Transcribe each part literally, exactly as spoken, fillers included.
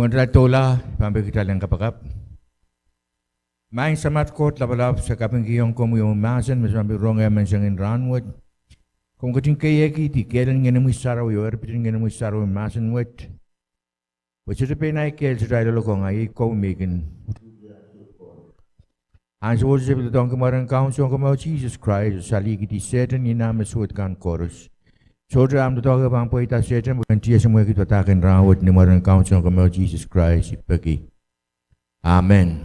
Pwehn kitail doula, pahn peki kitail en kapakap. Maing Samat Koht Lapalap, se kapingkihong komwi omwi mahsen me se pahn pil rong emen sangin rahnwet. Komw ketin keiekihdi kehl en Ngehnomwi Sarawi oh erpit en Ngehnomwi Sarawi mahsen wet, pwe sohte pein ahi kehl, sohte ahi loalokong, a iei komwi me kin. Ansou wet se pil doadoahngki mwaren Kaun Sounkomour Sises Krais, salihkihdi Sehdan oh nah me suwed kan koaros. Sohte ahmw doadoahk pahn pweida, Sehdan, pwe ke en tiahk mwehi padahk en rahnwet ni mwaren Kaun Sounkomour Sises Krais I peki. Amen.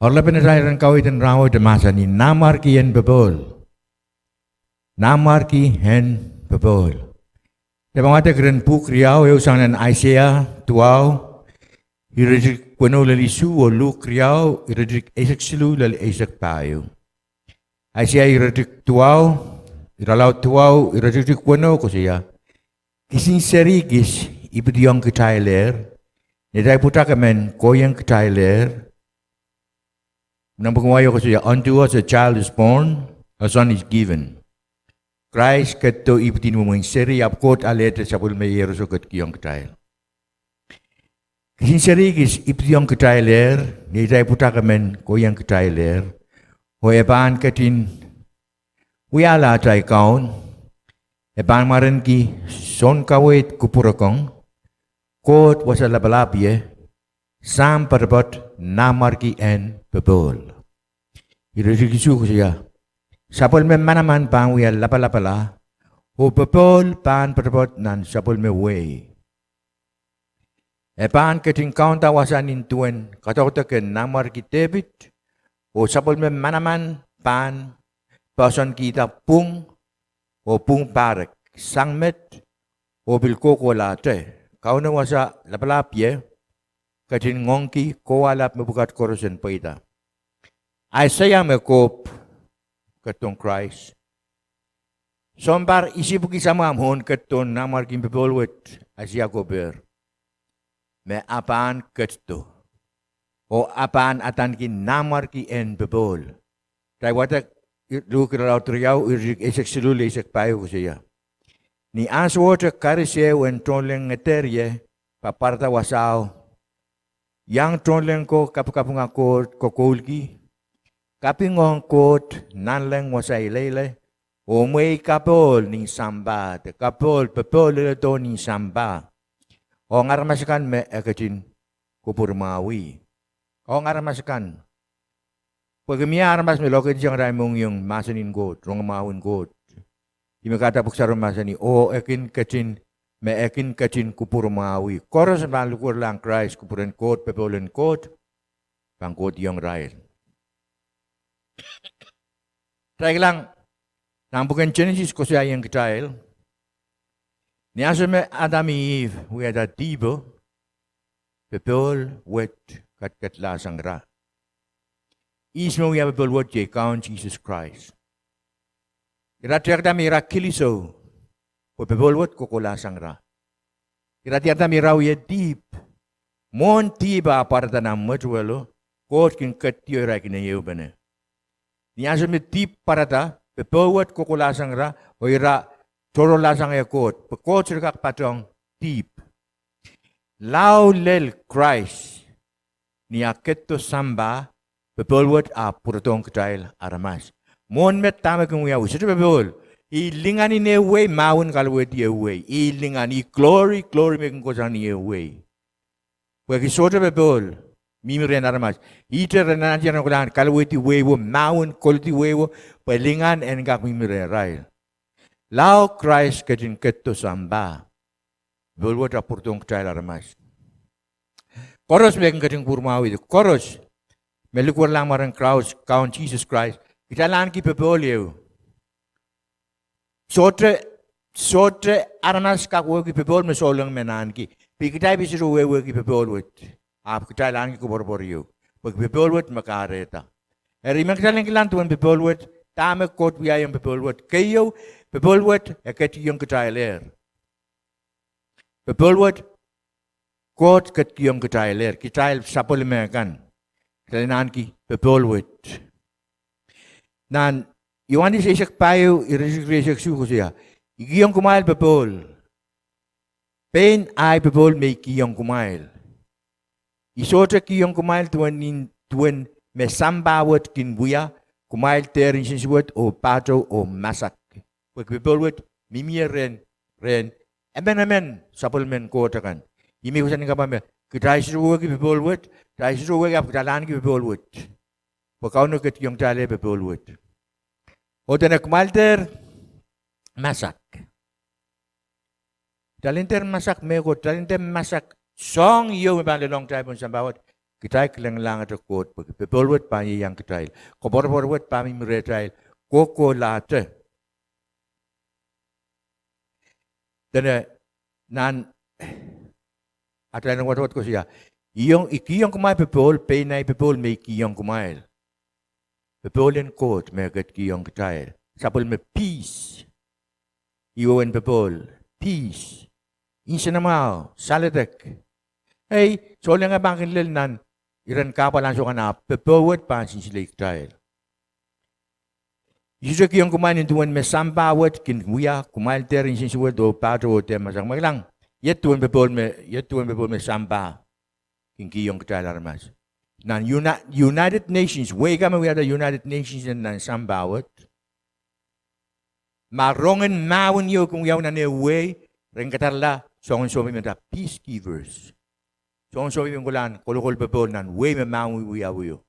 Oaralapen atail iren kaweid en rahnwet e mahsanih, Nanmwarki en Popohl. Nanmwarki en Popohl. Kitail pahn wadek iren pwuhk riau, ehu sang nan Aiseia duwau, iretikitik weneu lel isuh, oh Luk riau, iretikitik eisek siluh lel eisek pahieu. Aiseia iretikitik duwau, irelaud duwau, iretikitik weneu koasoia, Kisin seri kis ipwidiong kitailehr, neitail pwutak emen kohieng kitailehr. Nan pwuken wai o koasoia, Unto us a child is born, a son is given. Krais ketido ipwidi ni mwomwen seri, ahpw Koht alehte sapwellime iehroso ketikihong kitail. Kisin seri kis ipwidiong kitailehr, neitail pwutak emen kohieng kitailehr, oh e pahn ketin wiahla atail kaun, e pahn mwarenki sounkaweid kupwurokong, Koht Wasa Lapalahpie, Sahm Poatopoat, Nanmwarki en Popohl. Iretikitik isuh koasoia, sapwellime manaman pahn wia lapalapala, oh popohl pahn poatopoat nan sapwellime wehi. E pahn ketin kaunda wasa nin duwen kadokadok en Nanmwarki Depit, oh sapwellime manaman pahn poahsoankihda pwung, oh pwung pahrek, sang met, oh pil kohkohlahte. Kauno Wasa Lapalahpie ketin ngoangki kowahlap mepwukat koaros en pweida. Aiseia me kohp ketidohng Krais. Sounpar isihpwiki samwa mwohn ketidohn Nanmwarki en Popohl wet, Aiseia kohpehr me e pahn ketido, oh e pahn adaneki Nanmwarki en Popohl. Kitail wadek Luk irelaud riau, iretikitik eisek siluh lel eisek pahieu koasoia, Ni ahnsowohte karis ehu en tohnleng ngeder ie papwarada wasao, iang tohnleng ko kapikapinga Koht kokoulki, kapingohng Koht nanleng wasa ileile, oh mwehi kapohl nin sampah, de kapohl, popohl leledo nin sampah, ong aramas akan me e ketin kupwurmwahwih. Ong aramas akan. Pwehki mie aramas me lokehdiong atail mohngiong mahsen en Koht, rongamwahu en Koht. Ih me kahrehda pwuhk sarawio mahsanih, oh e kin ketin, me e kin ketin kupwurmwahwih. Koaros me pahn likwerlahng Krais, kupwuren Koht, popohl en Koht, pahn kohdiong irail. Kitail kilang, nan pwuken Senesis koasoiaiong kitail, ni ansou me Adam oh Ihp wiahda dihpo, popohl wet ketiketlahsangra. Ihs me wia popohl wet? Iei Kaun Sises Krais. Ira tehkada me ira kilisou, pwe popohl wet kohkohlahsangra. Ira diarada me ira wia dihp. Mwohn dihp ah pwarada nan mwetuwelo, Koht kin ketido ira kin ehupene. Ni ansou me dihp pwarada, popohl wet kohkohlahsangra, oh ira tohrohrlahsang Koht, pwe Koht sohte kak patohng dihp. Lao lel Krais, ni ah ketido sampah, popohl wet ah pwurodohng kitail aramas. Mwohn met dahme kin wiawi, sohte popohl. Ih lingan en ehu wehi, mahwen kalwehdi ehu wehi. Ih lingan, ih glory, glory me kin kohsang ni ehu wehi. Pwehki sohte popohl mihmi rehn aramas. Ihte re nantihong, re kohlahng kalwehdi wehi wo, mahwen koledi wehi wo, pwe lingan en kak mihmi rehrail. Lao Krais ketin ketido sampah, popohl wet ah pwurodohng kitail aramas. Koaros me kin ketin kupwurmwahwih, koaros me likwerlahng mwaren Krais, Kaun Sises Krais, kitail ahneki popohl ehu. Sohte, sohte aramas kak wehwehki popohl me souleng men ahneki. Pwe kitail pil sohte wehwehki popohl wet. Ahpw kitail ahneki koapworopwor ehu, pwehki popohl wet me kahrehda. Eri I men kitail en kilang duwen popohl wet, dahme Koht wiahiong popohl wet. Keieu, popohl wet e ketikihong kitailehr. Popohl wet, Koht ketikihong kitailehr, kitail sapwellime kan. Kitail en ahneki popohl wet. Nan Iohanes eisek pahieu, iretikitik rieisek isuh koasoia, I kihong kumwail popohl. Pein ahi popohl me I kihong kumwail. I sohte kihong kumwail duwen, duwen me sampah wet kin wia, kumwail dehr nsensuwed oh pahtou oh masak. Pwehki popohl wet mihmi ie rehn, rehn emenemen sapwellimen Koht akan. Ih me I koasoia ni kapwa me, kitail sohte wehwehki popohl wet, kitail sohte wehwehki ahpw kitail ahneki popohl wet. Pwe Kauno ketikihong kitail eh popohl wet. Oh dene kumwail dehr masak. Kitail en dehr masak mehkot, kitail en dehr masak soahng ieu me pahn lelohng kitail pohn sampah wet, kitail kilenglahngete Koht pwehki popohl wet pahn ieiang kitail. Koapworopwor wet pahn mihmi rehtail kohkohlahte. Dene nan atail wadawad koasoia, I kihong kumwail popohl, pein ahi popohl me I kihong kumwail. Popohl en Koht me ketikihong kitail. Sapwellime peace. Ih wehwehn popohl, peace. Nsenamwahu, saledek. Ei, souleng eh pahn kin lel nan iren kahpwal ansou kan ahpw popohl wet pahn nsensuwedih kitail. I sohte kihong kumwail nin duwen me sampah wet kin wia, kumwail dehr nsensuwed oh pahtou oh dehr masak. Ma kilang, iet duwen popohl me, iet duwen popohl me sampah kin kihong kitail aramas. Nan Uni-, United Nations, wehi kan me wiahda United Nations nan sampah wet, ma rongen mahwen ieu kin wiawi nan eh wehi, re kin kadarala soangen sohpei me nda peacekeepers. Soangen sohpei me kolahng kolokol popohl nan wehi me mahwen wiawio.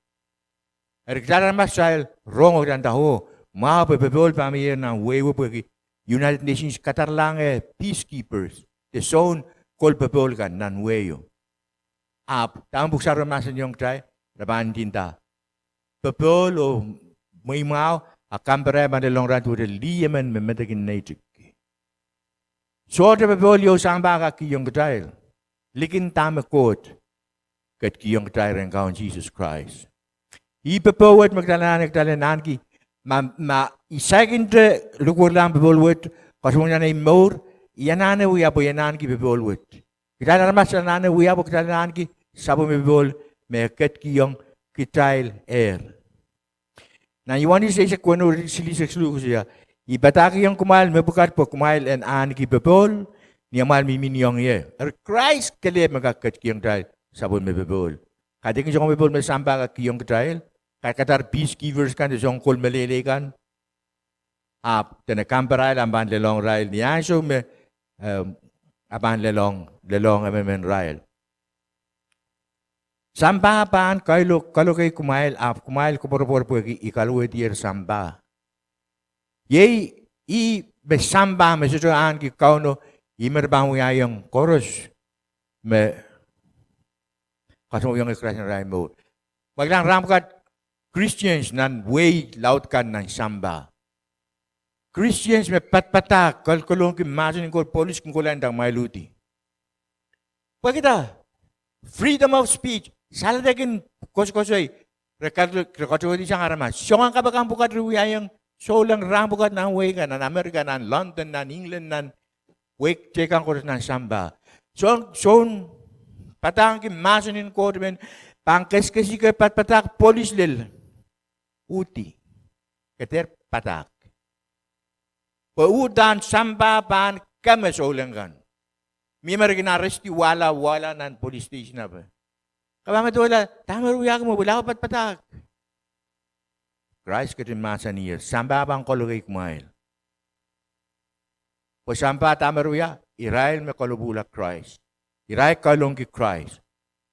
Eri kitail aramas kitail rong oh kitail nda, oh, mwahu pwe popohl pahn mie nan wehi o pwehki United Nations kadaralahng eh peacekeepers, de soun kol popohl kan nan wehio. Ahpw dahme Pwuhk Sarawi mahsanihong kitail, re pahn ndinda popohl oh mweimwahu, a kamparail pahn lelohng irail duwehte lih emen me medekin neitik. Sohte popohl ieu sampah kak kihong kitail likin dahme Koht ketikihong kitail rehn Kaun Sises Krais. Ih popohl wet me kitail anahne, kitail en ahneki, ma, ma I saikinte likwerlahng popohl wet, koasoandi nan ei mour, I anahne wia pwe I en ahneki popohl wet. Kitail aramas anahne wia pwe kitail en ahneki sapwellime popohl me ketikihong kitailehr. Nan Iohanes eisek weneu, silihsek siluh koasoia, I padahkihong kumwail mepwukat pwe kumwail en ahneki popohl ni amwail mihmi ong ie. Eri Krais kelehpw me kak ketikihong kitail sapwellime popohl. Kaidehkin soangen popohl me sampah kak kihong kitail, kadkadar peacekeepers kan de soangen kol meleilei kan. Ahpw dene kamparail a pahn lelohng irail ni ansou me, em, a pahn lelohng, lelohng emenemen irail. Sampah pahn kailo, kalokei kumwail, ahpw kumwail koapworopwor pwehki I kalowehdier sampah. Iei ih me sampah me sohte ahneki Kauno, ih me re pahn wiahiong koaros me kasamwoiong Krais nan arail mour. Ma kilang, rahn pwukat Christians nan wehi laud kan nan sampah. Christians me padapadahk, kolokolongki mahsen en Koht, polis kin kohla nda kumwail uhdi. Pwehkida, freedom of speech, saledek en koasokoasoi, re katohwedi sang aramas. Soangen kapakap pwukat re wiahiong souleng rahn pwukat nan wehi kan, nan Amerika, nan London, nan England, nan wehi teikan koaros nan sampah. Soun, soun padahngki mahsen en Koht men pahn kesikesik, padapadahk, polis lel uhdi. Ke dehr padahk. Pwe uhdahn sampah pahn keme souleng kan. Mie me re kin arresti wahla, wahla nan police station ape. Ke pahn medewe, dahme re wiahki mwo? Pwe lao padapadahk. Krais ketin mahsanih, sampah pahn kalokei kumwail. Pwe sampah dahme re wia? Irail me kalohpwuhla Krais. Irail kailongki Krais.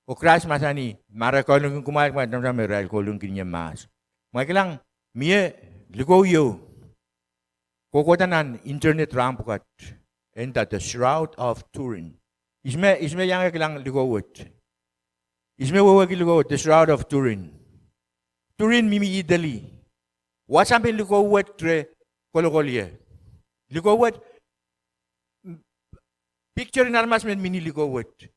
Oh Krais mahsanih, ma re kailongki kumwail, kumwail tamataman me irail kailongki ie mahs. Ma kilang, mie likou ieu kohkohda nan internet rahn pwukat, e nda The Shroud of Turin. Ihs me, ihs me iang kilang likou wet? Ihs me wehwehki likou wet, The Shroud of Turin? Turin mihmi Italy. Wasa me likou wet re kolokol ie? Likou wet, picture en aramas men mi ni likou wet.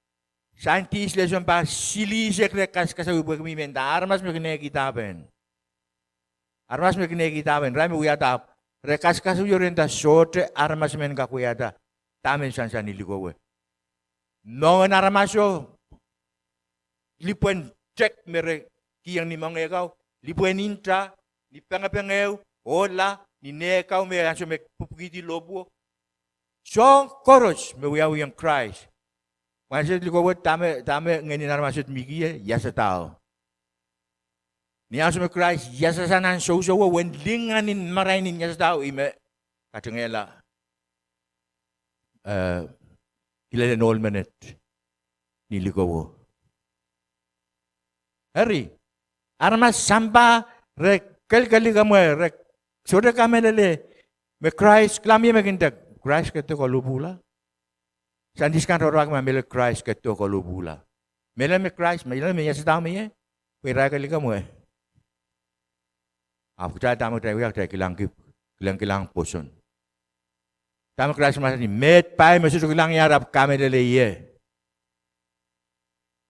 Scientist le sounpar silihsek re kaskasoi pwehki mie me nda aramas me kin ehkidahpw en. Aramas me kin ehkidahpw en, irail me wiahda, re kaskasoi oh re nda sohte aramas men kak wiahda dahme sansan ni likou wet. Moangen aramaso, lipwen tek me re kihong ni moangehkau, lipwen nta, ni pengepengeu, ohla, ni nehkau me ansou me pwupwukihdi lohpwuo. Soahng koaros me wiawiong Krais. Mwail set likowo, dahme, dahme ngehnin aramas wet mihmi ie? Iasadao. Ni ansou me Krais iasada nan sousouo, uwen lingan en marain en iasadao ih me katengehla, eh, kilelen ohl menet ni likowo. Eri, aramas sampah re kelekelehki komwi, re sohte kamehlele me Krais, kilang mie me kin dek, Krais ketido kalohpwuhla. Scientist kan rotoraki ma mehlel Krais ketido kalohpwuhla. Mehlel me Krais, mehlel me iasadao me ie, pwe irail kelehki komwi. Ahpw kitail dahme kitail wia, kitail kilangki, kilang, kilang pwoson. Dahme Krais mahsanih, met pai me sohte kilang ie ahpw kamehlele ie.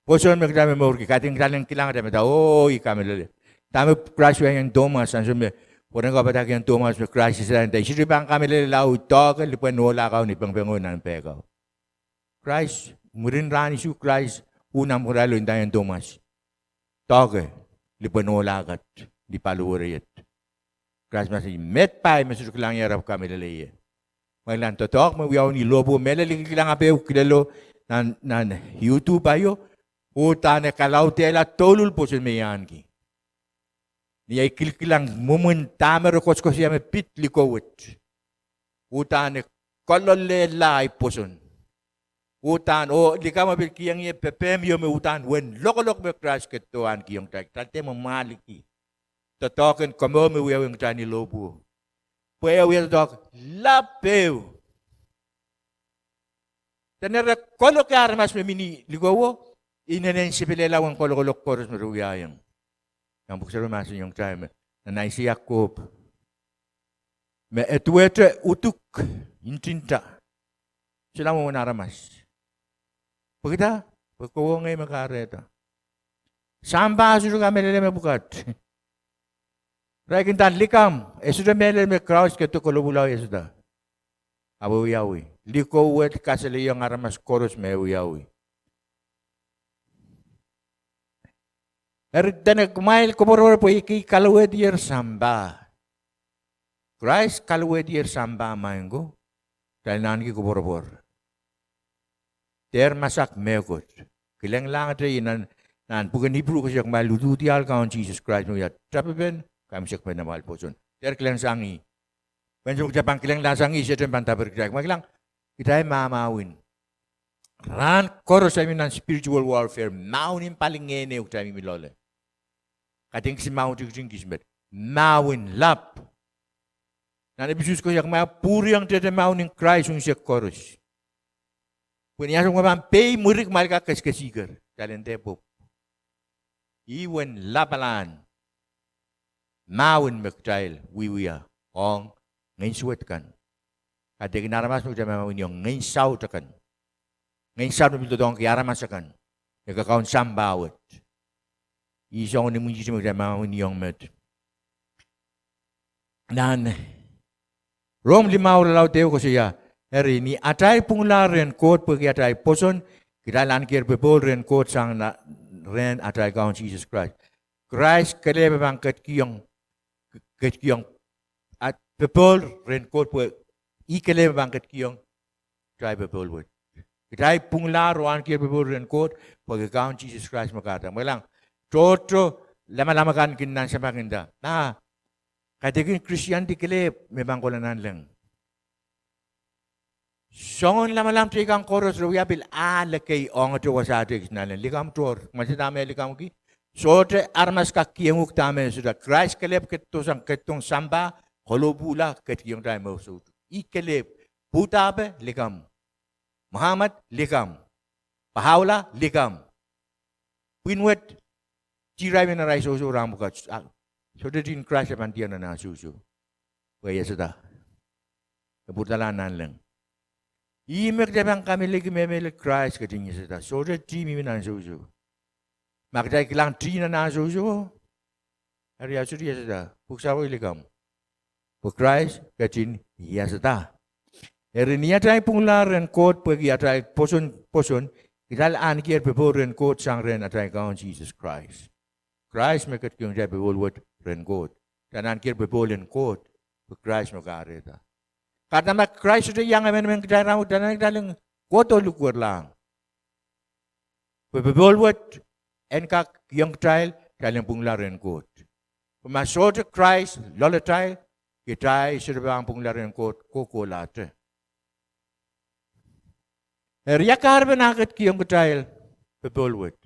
Pwoson me kitail momourki, kaidehn kitail en kilang, kitail meda, oh, I kamehlele. Dahme Krais wiahiong Tomas, ansou me pwuren ko padahkihong Tomas me Krais iasada, I sohte pahn kamehlele lao I doahke lipwen ohla kau ni pengpeng o nan pehko. Krais, mwurin rahn isuh Krais, uh nan pwungarail o, ndaiong Tomas, doahke lipwen ohla kat ni paliwere iet. Krais mahsanih, met pai me sohte kilang ie ahpw kamehlele ie. Mwein doadoahk me wiawi ni lohpwuo, mehlel I kilkilang ape ehu kilelo nan, nan YouTube aio, uhdahn e kalaudehla douluhl pwoson me I ahneki. Ni ahi kilkilang mwomwen dahme re koasoakoasoia me pid likowo wet, uhdahn e kololehla ahi pwoson. Uhdahn, oh likamw pil kihong ie pepehm ieu me uhdahn uwen lokolok me Krais ketido ahnekihong kitail, kitail dehr mwamwahliki doadoahk en komour me wiawiong kitail ni lohpwuo. Pwe e wia doadoahk lap ehu. Dene re koloke aramas me mi ni likowo, inenen sipelehla uwen kolokolok koaros me re wiahiong. Nan pwuhk sarawi mahsanihong kitail me, nan Aiseia kohp, me e duwehte uduk ntingda, solahr mwomwen aramas. Pwekida? Pwe kowe ngehi me kahrehda. Sampah sohte kamehlele mepwukat. Irail kin nda likamw, e sohte mehlel me Krais ketido kalohpwuhla oh iasada. Ahpw e wiawi. Likowo wet kasalehiong aramas koaros me e wiawi. Eri dene kumwail koapworopwor pwe I kalowehdier sampah. Krais kalowehdier sampah, maing ko, kitail en ahneki koapworopwor. Dehr masak mehkot. Kilenglahngete nan, nan pwuken Ipru koasoia kumwail ududiahl Kaun Sises Krais me wia tepepen, kaimwisekpen amwail pwoson. Dehr kileng sang ih. Pwe ansou me kitail pahn kilengla sang ih, Sehdan pahn daper kitail. Kumwail kilang, kitail mahmahwin. Rahn koaros kitail mi nan spiritual warfare, mahwen en palingehn ehu kitail mihmi loale. Kaidehn kis mahwen tikitik, kis met. Mahwen lap. Nan Episos koasoia kumwail pwuriong tehte mahwen en Krais unsek koaros. Pwe ni ansou me kumwail pahn pei mwuri, kumwail kak kesikesiker, kitail en dehr pwopw. Ih uwen lapalahn mahwen me kitail wiewia ong ngehn suwed kan. Kaidehkin aramas me kitail mahmahweniong, ngehn saut akan. Ngehn saut me pil doadoahngki aramas akan. E kakaun sampah wet. Ih soangen imwintihti me kitail mahmahweniong met. Nan Rom limau irelaud ehu koasoia, eri ni atail pwunglahr rehn Koht pwehki atail pwoson, kitail ahnekier popohl rehn Koht sang rehn atail Kaun Sises Krais. Krais kelehpw pahn ketikihong, ketikihong popohl rehn Koht pwe ih kelehpw pahn ketikihong kitail popohl wet. Kitail pwunglahr oh ahnekier popohl rehn Koht pwehki Kaun Sises Krais me kahrehda. Mwekid, tohto lamalam akan kin nan sampah kin nda, ah, kaidehkin Christianity kelehpw me pahn kohla nanleng. Soangen lamalam teikan koaros re wia pil ale kei ongete wasa teikan nanleng. Likamw tohr, ma se dahme likamwki. Sohte aramas kak kihong uhk dahme sohte. Krais kelehpw ketido sang ketidohng sampah, kalohpwuhla, ketikihong kitail mour soutuk. Ih kelehpw, Buddha pwe likamw. Muhammad likamw. Baha'u'llah likamw. Pwihn wet, tih irail nan arail sousou rahn pwukat, sohte tih en Krais e pahn diar nan ah sousou. Pwe e iasada. E pwuradahla nanleng. Ih me kitail pahn kamehlelehki me mehlel Krais ketin iasada. Sohte tih mihmi nan sousou. Ma kitail kilang tih nan ah sousou, eri e sohte iasada. Pwuhk sarawi likamw. Pwe Krais ketin iasada. Eri ni atail pwunglahr rehn Koht pwehki atail pwoson, pwoson, kitail ahnekier popohl rehn Koht sang rehn atail Kaun Sises Krais. Krais me ketikihong kitail popohl wet rehn Koht. Kitail ahnekier popohl en Koht pwe Krais me kahrehda. Kahrehda ma Krais sohte iang emenemen kitail rahnwet, kitail anahne kitail en kohdo likwerlahng. Pwe popohl wet en kak kihong kitail, kitail en pwungla rehn Koht. Pwe ma sohte Krais loalatail, kitail sohte pahn pwungla rehn Koht kohkohlahte. Eri ia kahrepen ah ketikihong kitail popohl wet?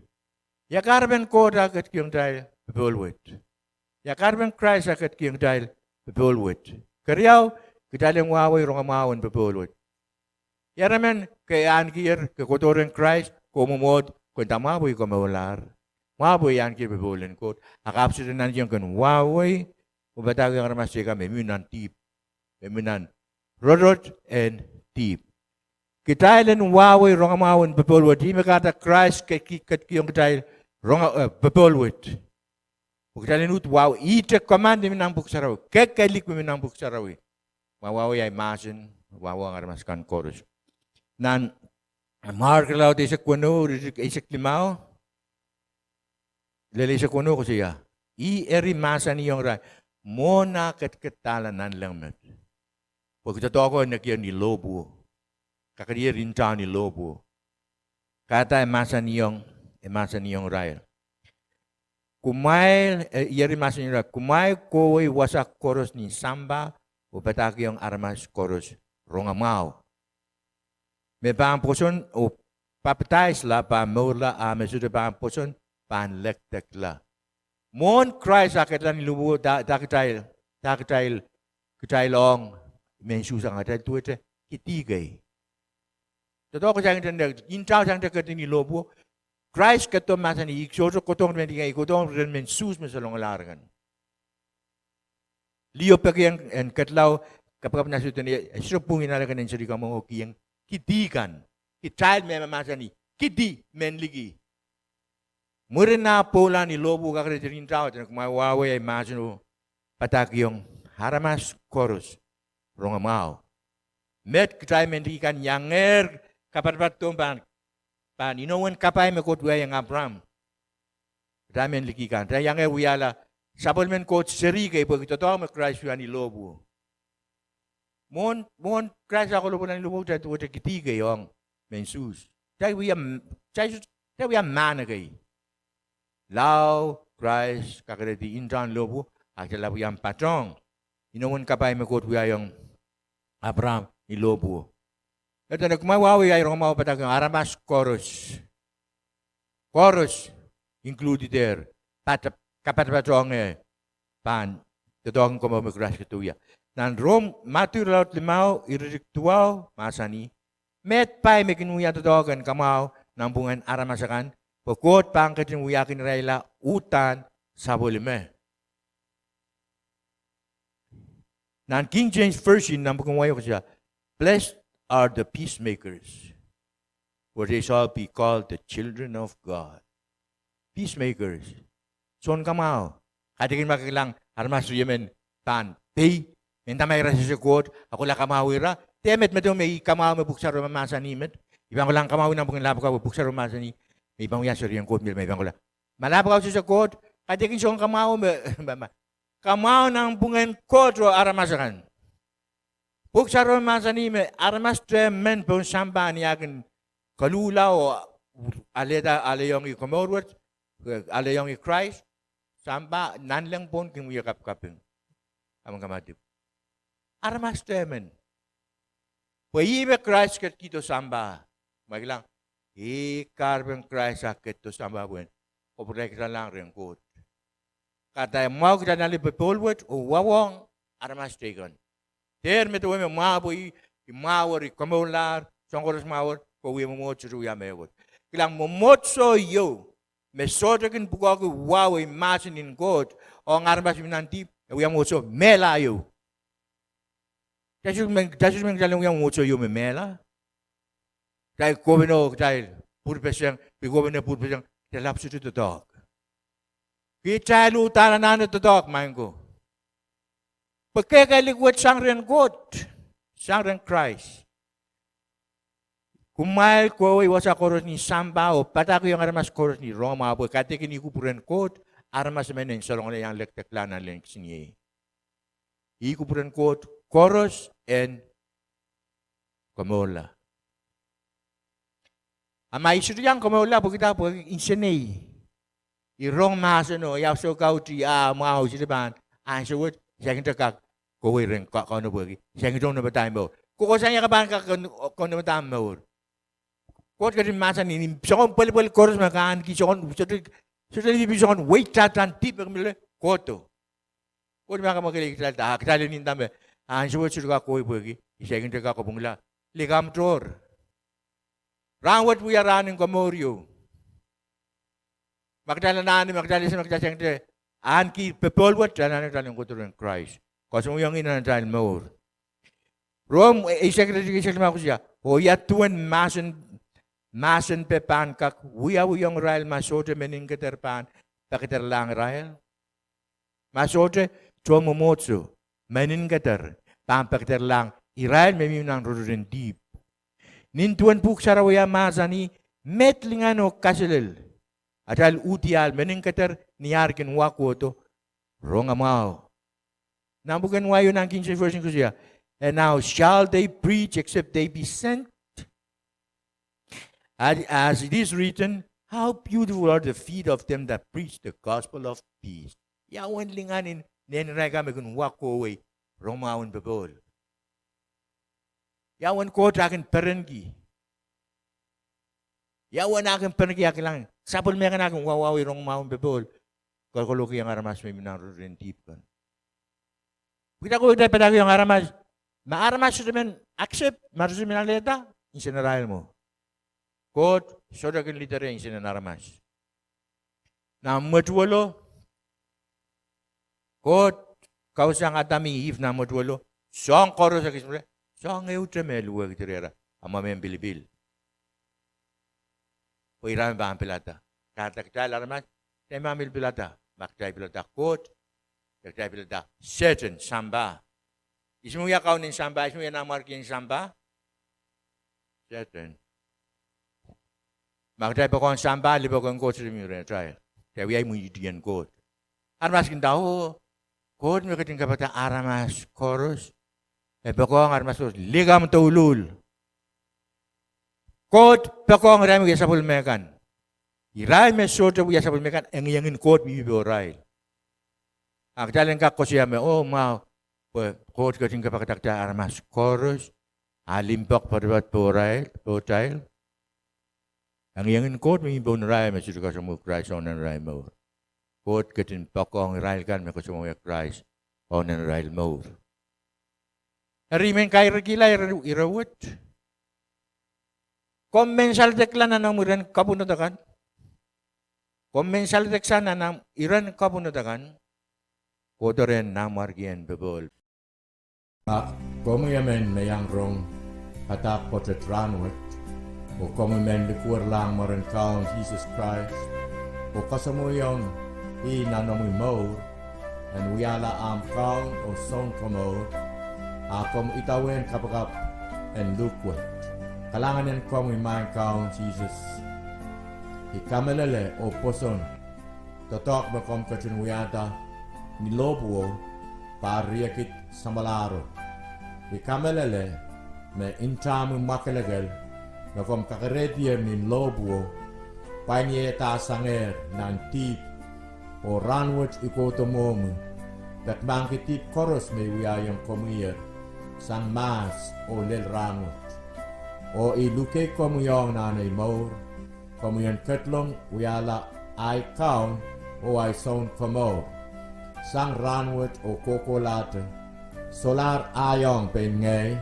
Ia kahrepen Koht ah ketikihong kitail popohl wet? Ia kahrepen Krais ah ketikihong kitail popohl wet? Keriau, kitail en wahwei rongamwahu en popohl wet. Ieremen ke ahnekier, ke kohdo rehn Krais, ke mwomwohd, ke nda mwahu pwe I komourlahr. Mwahu pwe I ahnekier popohl en Koht. A kahpwal sohte nantihong ken wahwei oh padahkihong aramas teikan me mi nan dihp, me mi nan rotorot en dihp. Kitail en wahwei rongamwahu en popohl wet, ih me kahrehda Krais ketikihong kitail ronga, eh, popohl wet. Pwe kitail en uhd wahwei, ihte command me mi nan Pwuhk Sarawi, kekelik me mi nan Pwuhk Sarawi. Ma wahwei ahi mahsen, wahwei aramas kan koaros. Nan Mark irelaud eisek weneu, iretikitik eisek limau, lel eisek weneu koasoia, Ih eri mahsanihong irail, Mwohn ah ketiketdahla nanleng met, pwehki doadoahko nekier ni lohpwuo, kakerier ntao ni lohpwuo. Kahrehda e mahsanihong, e mahsanihong irail, Kumwail, eh, ih eri mahsanihong irail, Kumwail kohwei wasa koaros nin sampah oh padahkihong aramas koaros rongamwahu. Me pahn pwoson oh papdaisla pahn mourla, a me sohte pahn pwoson pahn lekdekla. Mwohn Krais ah ketla ni lohpwuo, da, da kitail, da kitail, kitail ong mehn Suhs akan? Kitail duwehte kidi kei. Doadoahko sang te, ntao sang te kedi ni lohpwuo. Krais ketido mahsanih, I sohte kohdohng mehn dihkan, I kohdohng rehn mehn Suhs me salongalahr kan. Liho peki en, en ketlao, kapakap nan sehse, e sohte pwungki nanleng kan en seri kamwenge oh kiheng kidi kan. Kitail me mahmahsanih, kidi mehn liki. Mwurin ah pwoula ni lohpwuo, kakerehdi ntao, dene kumwail wahwei ahi mahsen oh padahkihong aramas koaros rongamwahu. Met kitail mehn liki kan iangehr kapatapatohng pahn, pahn inowen kapai me Koht wiahiong Apraam. Kitail mehn liki kan, kitail iangehr wiahla sapwellimen Koht seri kei pwehki doadoahk me Krais wia ni lohpwuo. Mwohn, mwohn Krais ah kolopwala ni lohpwuo, kitail duwehte kidi kei ong mehn Suhs. Kitail wia, kitail wia mahn ekei. Lao Krais kakerehdi ntao ni lohpwuo, a kitail ahpw iang patohng inowen kapai me Koht wiahiong Apraam ni lohpwuo. E dene kumwail wahwei ahi rongamwahu oh padahkihong aramas koaros. Koaros include-eder, pat, kapatapatohngehr pahn doadoahk en komour me Krais ketido wia. Nan Rom, Madiu irelaud limau, iretikitik duwau mahsanih, Met pai me kin wia doadoahk en kamwahu nanpwungen aramas akan, pwe Koht pahn ketin wiahkin irailla uhdahn sapwellime. Nan King James Version, nan pwuken wai e koasoia, Blessed are the peacemakers, for they shall be called the children of God. Peacemakers, sounkamwahu. Kaidehkin ma ke kilang aramas riemen pahn pei, mendahte ma ira sehse Koht, a kohla kamwahu ira, de met medewe me ih kamwahu me Pwuhk Sarawi mahmahsanih met? I pahn kohla kamwahu nanpwungen lahpw kau, pwe Pwuhk Sarawi mahsanih me I pahn wia serien Koht, me I pahn kohla, ma lahpw kau sehse Koht, kaidehkin sounkamwahu me, kamwahu nanpwungen Koht oh aramas akan. Pwuhk Sarawi mahsanih me aramas tehmen pohn sampah ni ah kin koluhla oh alehda, alehiongih komour wet, alehiongih Krais, sampah nanleng pwon kin wie kapikaping, kamadipw. Aramas tehmen. Pwe ih me Krais ketikihdo sampah. Ma kilang, ih kahrepen Krais ah ketido sampah pwehn kapwurehkitaillahng rehn Koht. Kahrehda e mwahu kitail ale popohl wet oh wawohng aramas teikan. Dehr medewe me mwahu pwe I, I mwahuwih, I komourlahr, soahng koaros mwahuwih, pwe wia mwomwohd sohte wia mehkot. Kilang, mwomwohdiso ieu me sohte kin pwukoahki wahwei mahsen en Koht ong aramas me mi nan dihp, e wia mwomwohdiso mehla ieu. Kitail sohte men, kitail sohte men kitail en wia mwomwohdiso ieu me mehla. Kitail kohpene, kitail pwurpeseng, pwe kohpene pwurpeseng, kitail ahpw sohte doadoahk. Kitail uhdahn anahne doadoahk, maing ko. Pwe kehkehlik wet sang rehn Koht, sang rehn Krais. Kumwail kohwei wasa koaros nin sampah oh padahkihong aramas koaros ni rongamwahu, pwe kaidehkin ih kupwuren Koht, aramas emen en salongala iang lekdekla nanleng kisiniei. Ih kupwuren Koht, koaros en komourla. A ma I sohte iang komourla pwehki dah? Pwehki insenei. I rong mahseno, I ahpw soukautih, a mwahu, I sohte pahn, ansou wet I saikinte kak kohwei rehn Kauno pwehki I saikinte onopadahr mour. Kohkohsang ia ke pahn kak onopadahr mour? Koht ketin mahsanih, ni soangen pwelpwel koaros me ke ahneki, sohte, sohte lipilipil soangen wehi tatan dihp me ke mih loale, kohdo. Koht me kamwakelei kitail, a kitail en nda me, ansou wet I sohte kak kohwei pwehki I saikinte kak kopwungla likamw tohr. Rahnwet wia rahn en komour ieu. Ma kitail anahne, ma kitail ese me kitail saikinte ahneki popohl wet, kitail anahne kitail en kohdo rehn Krais. Koasoanehdi nan atail mour. Rom eisek, eisek limau koasoia, oh ia duwen mahsen, mahsenpe pahn kak wiawihong irail ma sohte meninkeder pahn pekederlahng irail? Ma sohte tohn mwomwohdiso, meninkeder pahn pekederlahng irail me mihmi nan rotorot en dihp. Nin duwen Pwuhk Sarawi mahsanih, met lingan oh kaselel atail uhdiahl meninkeder ni ar kin wa kohdo, rong mwahu. Nan pwuken wai o nan King James Version koasoia, and how shall they preach except they be sent? As, as it is written, how beautiful are the feet of them that preach the gospel of peace. Ia uwen lingan en nehn irail kan me kin wa kohwei rong mwahu en popohl? Ia uwen Koht eh kin perenki? Ia uwen eh kin perenki, ah kilang sapwellime kan eh kin wawawei rong mwahu en popohl, kolokolokiong aramas me mih nan rotorot en dihp kan? Pwehki dah Koht eh padahkihong aramas, ma aramas sohte men accept, ma re sohte men alehda, insenarail mwo. Koht sohte kin lidere insenen aramas. Nan mwetuwelo, Koht kausasang Adam oh Ihp nan mwetuwelo, soahng koaros e kis me re, soahng ehute me luwehkihdi rehra, a ma mehn pilipil. Pwe ira me pahn pilada. Kahrehda kitail aramas, kitail pahn pil pilada. Ma kitail pilada Koht, de kitail pilada Sehdan, sampah. Ihs me wia kaun en sampah, ihs me wia nanmwarkien sampah? Sehdan. Ma kitail poakohng sampah, lipilipil en Koht sohte mih rehtail. Kitail wia imwintihti en Koht. Aramas kin nda, oh, Koht me ketin kapakapda aramas koaros, e poakohng aramas koaros likamw douluhl. Koht poakohng irail me wia sapwellime kan. Irail me sohte wia sapwellime kan, engiengin Koht mihmi pohrail. A kitail en kak koasoia me, oh mwahu, pwe Koht ketin kapakapda kitail aramas koaros, a limpoak poatopoat pohrail, pohtail. Engiengin Koht mihmi pohn irail me sohte kasamwo Krais oh nan arail mour. Koht ketin poakohng irail kan me kasamwoia Krais oh nan arail mour. Eri I men kairkihla ire, ire wet. Komw men saledekla nan omw iren kapwunod akan. Komw men saledeksang nan omw iren kapwunod akan, kohdo rehn nanmwarkien popohl. A komwi emen me iang rong padahk pwoatet rahnwet, oh komwi men likwerlahng mwaren Kaun Sises Krais, oh kasamwoiong ih nan omwi mour, en wiahla ahmw Kaun oh Sounkomour, a komw idawehn kapakap en luhk wet. Kalahngan en komwi Maing Kaun Sises. I kamehlele oh pwoson doadoahk me komw ketin wiahda ni lohpwuo, pahr riekid samwalahro. I kamehlele me ntahmwi mwakelekel me komw kakerehdi ni lohpwuo, pwainehdasangehr nan dihp, oh rahnwet I kohdo mwohmwi, peki mahkki dihp koaros me I wiahiong komwiher, sang mahs oh lel rahnwet. Oh I luke komwi ong nan ei mour, komwi en ketlong wiahla ahi Kaun oh ahi Sounkomour, sang rahnwet oh kohkohlahte, solahr ahiong pein ngehi,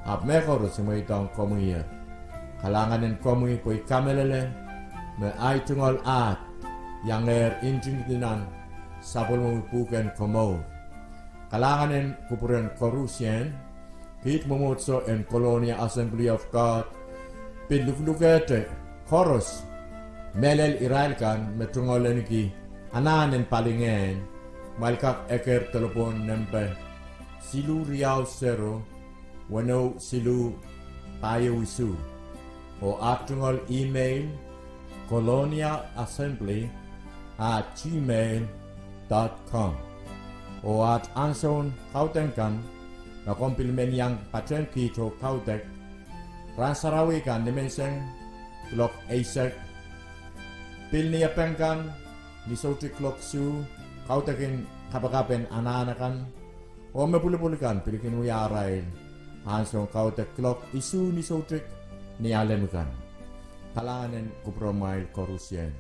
ahpw mehkoaros I mweidohng komwiher. Kalahngan en komwi pwe I kamehlele me ahi tungoal ahd iangehr ntingdi nan sapwellimomwi pwuhken komour. Kalahngan en kupwuren koarusie, kiht mwomwohdiso en Colonia Assembly of God, pil lukelukehte koaros, mehlel irail kan me tungoal ahneki anahn en palingehn, kumwail kak eker delepwohn nempe siluh riau sero, weneu siluh pahieu isuh, oh aht tungoal email, colonia assembly at gmail dot com. Oh aht ansoun kaudok kan, ma komw pil men iang patehng kiht oh kaudok, rahn sarawi kan ni menseng kuloak eisek, pil ni epeng kan ni soutik kuloak isuh, kaudok en kapakap en anahn akan, oh me pwulopwul kan pil kin wia arail ansoun kaudok kuloak isuh ni soutik ni alem kan. Kalahngan en kupwuramwail koarusie.